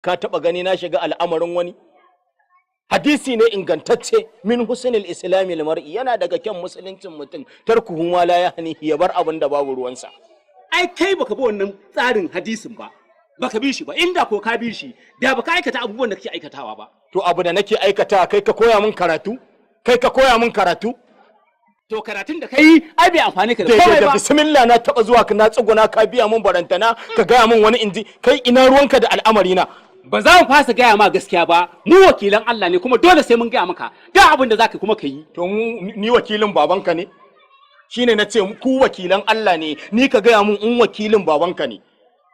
Ka taba gani na shiga al'amarin wani? Hadisi ne ingantacce: min husnil islami mar'i, yana daga kyan musuluncin mutum, tarkuhu ma la yahni, ya bar abin da babu ruwansa. Ai kai baka bi wannan tsarin hadisin ba, baka bi shi ba. Inda ko ka bi shi, da baka aikata abubuwan da kake aikatawa ba. To, abu da nake aikata, kai ka koya min karatu? Kai ka koya min karatu? To, karatun da kai ai bai amfane ka da daidai komai da ba. Bismillah na taba zuwa ka na tsuguna ka biya min, barantana ka gaya min wani inji. Kai, ina ruwanka da al'amari na? Ba za mu fasa gaya ma gaskiya ba. Mu wakilan Allah ne, kuma dole sai mun gaya maka da abin da zaka kuma ka yi. To, mu ni wakilin babanka ne? Shine na ce ku wakilan Allah ne, ni ka gaya mun in wakilin babanka ne.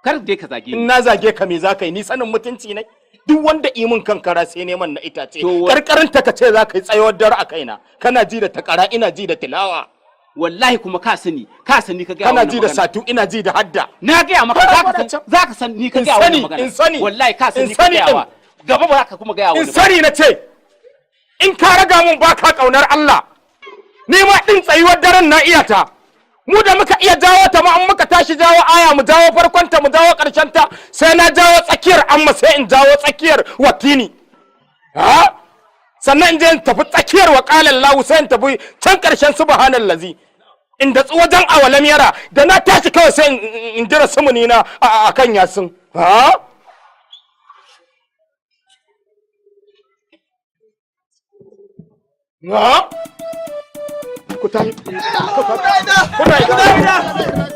Kar dai ka zage In ni. na zage ka, me za ka yi? Ni sanin mutunci ne, duk wanda i min kankara sai neman na itace. Karkarin ta ka ce za ka yi tsayawar dare a kaina. Kana ji da takara, ina ji da tilawa. Wallahi kuma ka sani, ka sani ka gaya Kana wannan ji da magana. satu, ina ji da hadda. Na gaya maka, Kana zaka gwada san, zaka san ni ka In gaya wannan sani, magana. in sani. Wallahi ka san In ni ka sani gaya din. wa. Gaba ba za ka kuma gaya In wani ba. sani na ce, in ka raga mun baka kaunar Allah, ni ma din tsayuwar daren na iya ta. Mu da muka iya jawo ta ma, an muka tashi jawo aya, mu jawo farkon ta, mu jawo karshen ta, sai na jawo tsakiyar amma, sai in jawo tsakiyar watini, ha, sannan in je in tafi tsakiyar wa lahu, sai in tafi can karshen subhanallazi, in da wajen awalam yara. Da na tashi kawai sai in jira sumuni na a kan yasin, ha. Ha? Ku tashi. Kuna ina?